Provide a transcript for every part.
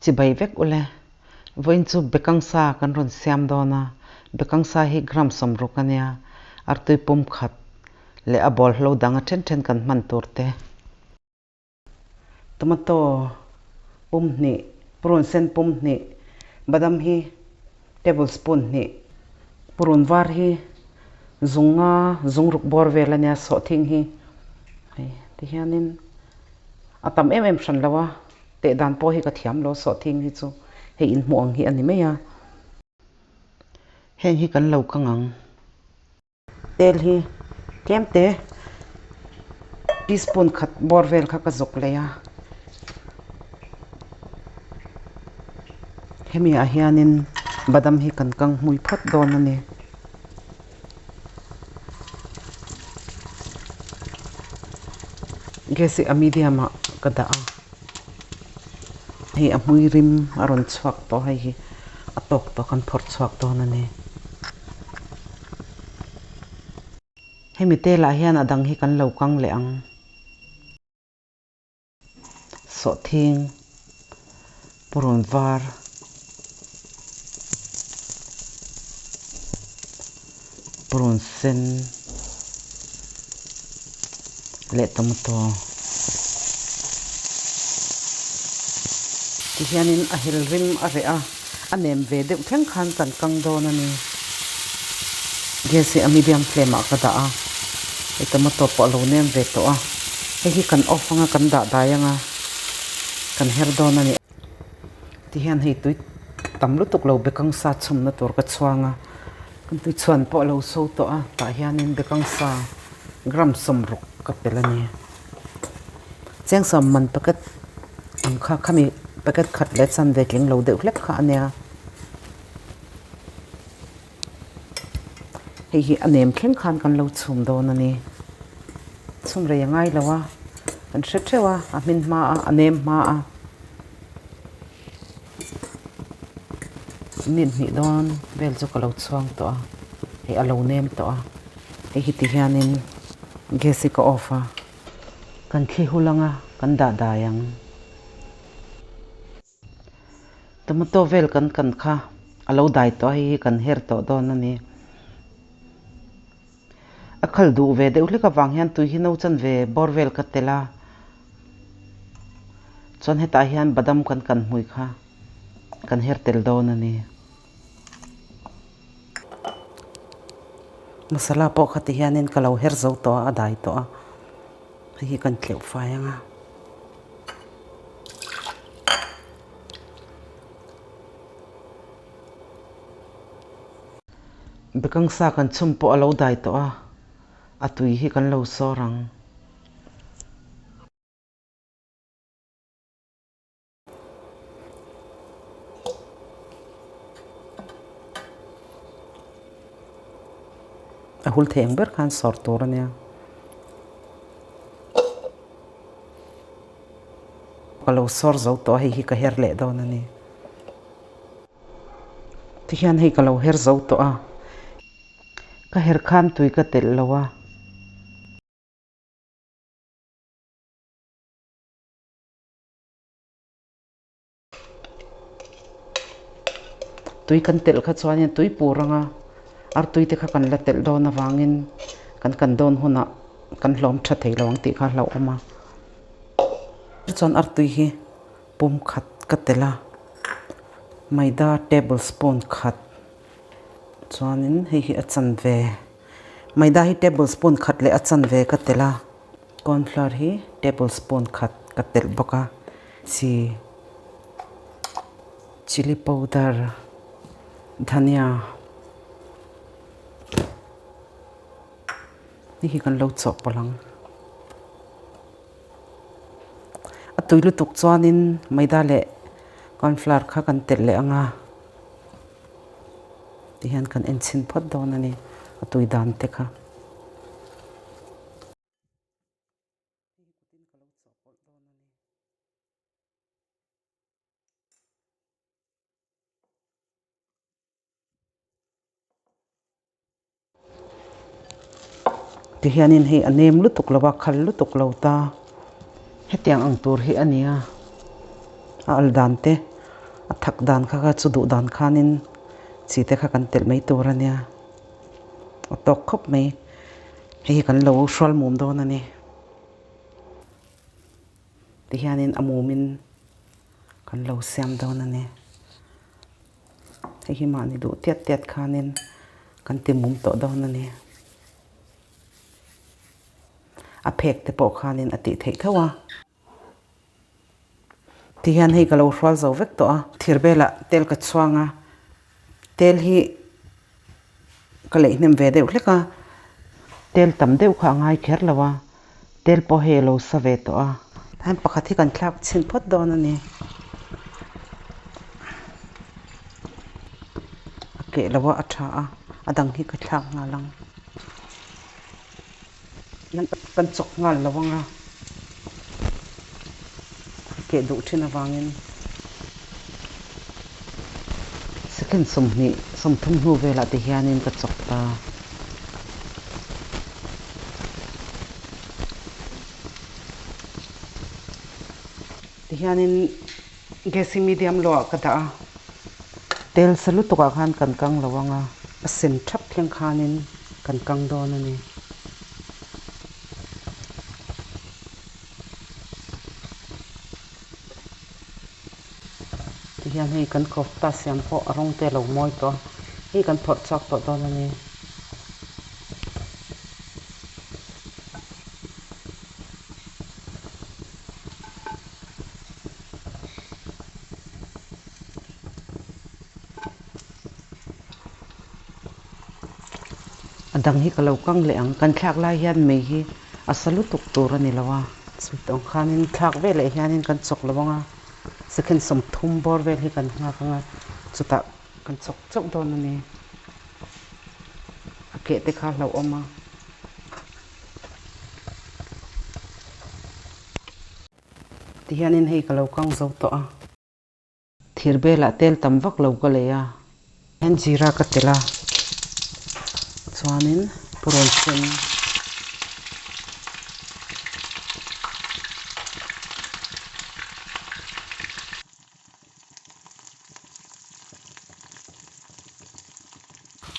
Chibai vek ule. Vawiin chu bekang sa kan rawn siam dawn a, bekang sa hi gram 60 a nia, artui pum khat leh a bawlhlo dang a then then kan hman tur te. Tomato pum hnih, purun sen pum hnih, badam hi tablespoon hnih, purun var hi zung nga zung ruk bawr vel a nia sawhthing hi hei tihianin a tam em em hran lo a. Teh dan pawh hi ka thiam lo sawhthing hi chu hei inhmuh ang hi a ni mai a. Heng hi kan lo kang ang. Tel hi tlem te teaspoon khat bawr vel kha ka zawk leh a. Hemi ah hianin badam hi kan kang hmui phawt dawn a ni. Gas hi a medium ah ka dah a, hei a hmui rim a rawn chhuak tawh hei hi a tawk tawh kan phawrh chhuak dawn a ni. Hemi te lah hian a dang hi kan lo kang leh ang. Sawhthing, purun var, purun sen leh tomato. Tihianin a hel rim a reh a, a nem ve deuh thleng khan kan kang dawn a ni. Gas hi a medium flame ah ka dah a, hei tomato pawh a lo nem ve tawh a, hei hi kan off anga kan dah dai anga kan her dawn a ni. Tihian hei tui tam lutuk lo bekang sa chhumna tur ka chhuang a, kan tui chhuan pawh a lo so tawh a, tah hianin bekang sa gram 60 ka pel a ni. Cheng sawm man packet ang kha khami packet khat leh chanve tling lo deuh hlek kha a nia. Hei hi a nem thleng khan kan lo chhum dawn a ni. Chhum rei a ngai lo a, kan hre theuh a, a hmin hma a, a nem hma a. Minute hnih dawn vel chu ka lo chhuang tawh a, hei a lo nem tawh a, hei hi ti hianin gas hi ka off a, kan thli hul ang a, kan dah dai ang. Tomato vel kan kan kha a lo dai tawh a, hei hi kan her tawh dawn a ni. A khal duh ve deuh hlek avang hian tui hi no chanve bawr vel ka tel a, chuan hetah hian badam kan kan hmui kha kan her tel dawn a ni. Masala pawh kha ti hianin ka lo her zo tawh a, a dai tawh a, hei hi kan tleuh fai ang a. Bekang sa kan chhum pawh a lo dai tawh a, a tui hi kan lo sawr ang. A hul thei ang ber khan sawr tur a nia. Ka lo sawr zo tawh a, hei hi ka her leh dawn a ni. Tihian hei ka lo her zo tawh a, ka her khan tui ka telh lo a. Tui kan telh kha chuanin tui pur anga artui te kha kan la telh dawn avangin kan kan dawn hunah kan hlawm tha thei lo ang tih kha a hlauhawm a. Chuan artui hi pum khat ka telh a, maida tablespoon khat chuanin hei hi a chanve maida hi tablespoon khat leh a chanve ka telh a, cornflour hi tablespoon khat ka telh bawk a, chi chilli powder dhania hei hi kan lo chawhpawlh ang. A tui lutuk chuanin maida leh cornflour kha kan telh leh ang a, tihian kan en chhin phawt dawn a ni a tui dan te kha. Tihianin hei a nem lutuk lo a, khal lutuk lo ta. Hetiang ang tur hi a nia, a al dan te. A thak dan kha kha chu duh dan khanin chi te kha kan telh mai tur a nia. A tawk khawp mai. Hei hi kan lo hrual mum dawn a ni. Tihianin a mumin kan lo siam dawn a ni. Hei hi mahni duh tiat tiat khanin kan ti mum tawh dawn a ni. A phek te pawh khanin a tih theih tho a. Tihian hei ka lo hrual zo vek tawh a. Thir belah tel ka chhuang a, tel hi ka leih hnem ve deuh hlek a, tel tam deuh kha a ngai kher lo a, tel pawh hei a lo sa ve tawh a. Tihian pakhat hi kan thlak chhin phawt dawn a ni. A keh lo a, a tha a, a dang hi ka thlak nghal ang. Kan chawk nghal lo ang a, a keh duh thin avangin second 20 30 hnu velah te hianin ka chawk ta. Tihianin gas hi medium low ah ka dah a, tel sa lutuk ah khan kan kang lo ang a, a sen thap thleng khanin kan kang dawn a ni. Tihian hei kan kofta siam pawh a rawng te a lo mawi tawh a, hei kan phawrh chhuak tawh dawn a ni. A dang hi ka lo kang leh ang. Kan thlak lai hian mei hi a sa lutuk tur a ni lo a. Chutawng khanin thlak veleh hianin kan chawk lo ang a, second 30 bawr vel hi kan nghak ang a, chutah kan chawk chauh dawn a ni. A keh te kha a hlauhawm a. Tihianin hei ka lo kang zo tawh a. Thir belah tel tam vak lo ka lei a. Hian jeera ka telh a. Chuanin purawn sen.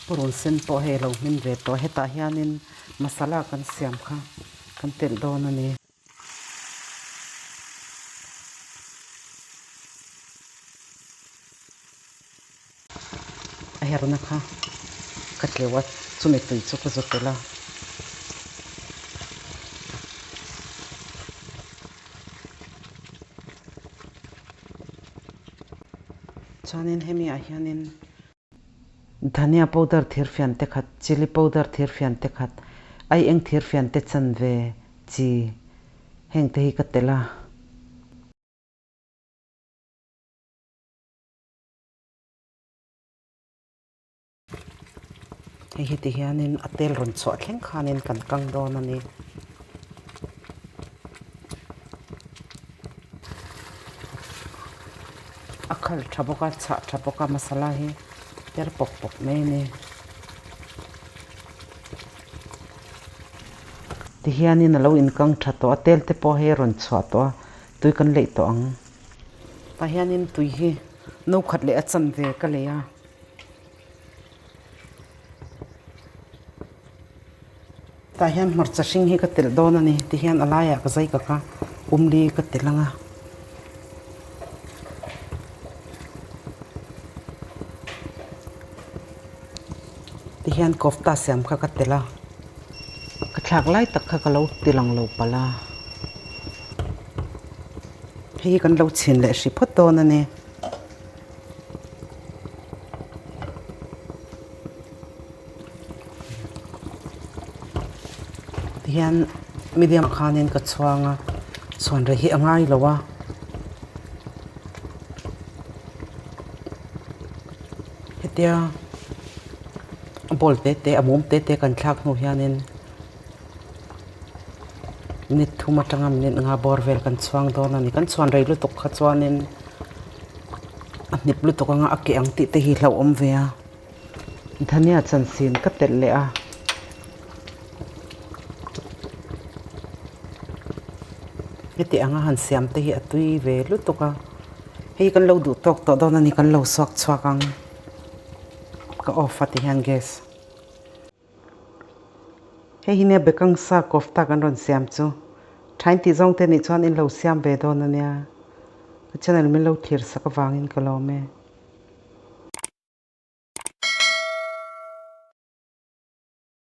Purawn sen pawh hei a lo hmin ve tawh. Hetah hianin masala kan siam kha kan telh dawn a ni. A herna kha ka tleu a, chumi tui chu ka zu tel a. Chuanin hemi ah hianin Dhania powder thirfian te khat, chilli powder thirfian te khat, aieng thirfian te chanve chi heng te hi ka telh a. Hei hi ti hianin a tel rawn chhuah thleng khanin kan kang dawn a ni. A khal tha bawk a, chhah tha bawk a masala hi per pawp pawp mai a ni. Tihianin a lo inkang tha tawh a, tel te pawh hei a rawn chhuah tawh a, tui kan leih tawh ang. Tah hianin tui hi no khat leh a chanve ka lei a. Tah hian hmarcha hring hi ka telh dawn a ni tihian a laiah ka zai kak a pumli ka telh ang a. Tihian kofta siam kha ka telh a, ka thlak lai tak kha ka lo ti lang lo palh a. Hei hi kan lo chhin leh hri phawt dawn a ni. Tihian medium khanin ka chhuang a, chhuan rei hi a ngai lo a. Hetia bowl te te a mum te te kan thlak hnu hianin minute thum atanga minute nga bawr vel kan chhuang dawn a ni. Kan chhuan rei lutuk kha chuanin a hnip lutuk anga a keh ang tih te hi hlauhawm ve a. Dhania chansin ka telh leh a. Heti anga han siam te hi a tui ve lutuk a. Hei kan lo duh tawk tawh dawn a ni, kan lo suak chhuak ang. Ka off a ti hian gas. Hei hi nia bekang sa kofta kan rawn siam chu. Thain tih zawng te nih chuan in lo siam ve dawn a nia. Ka channel min lo thlir sak avangin ka lawm e.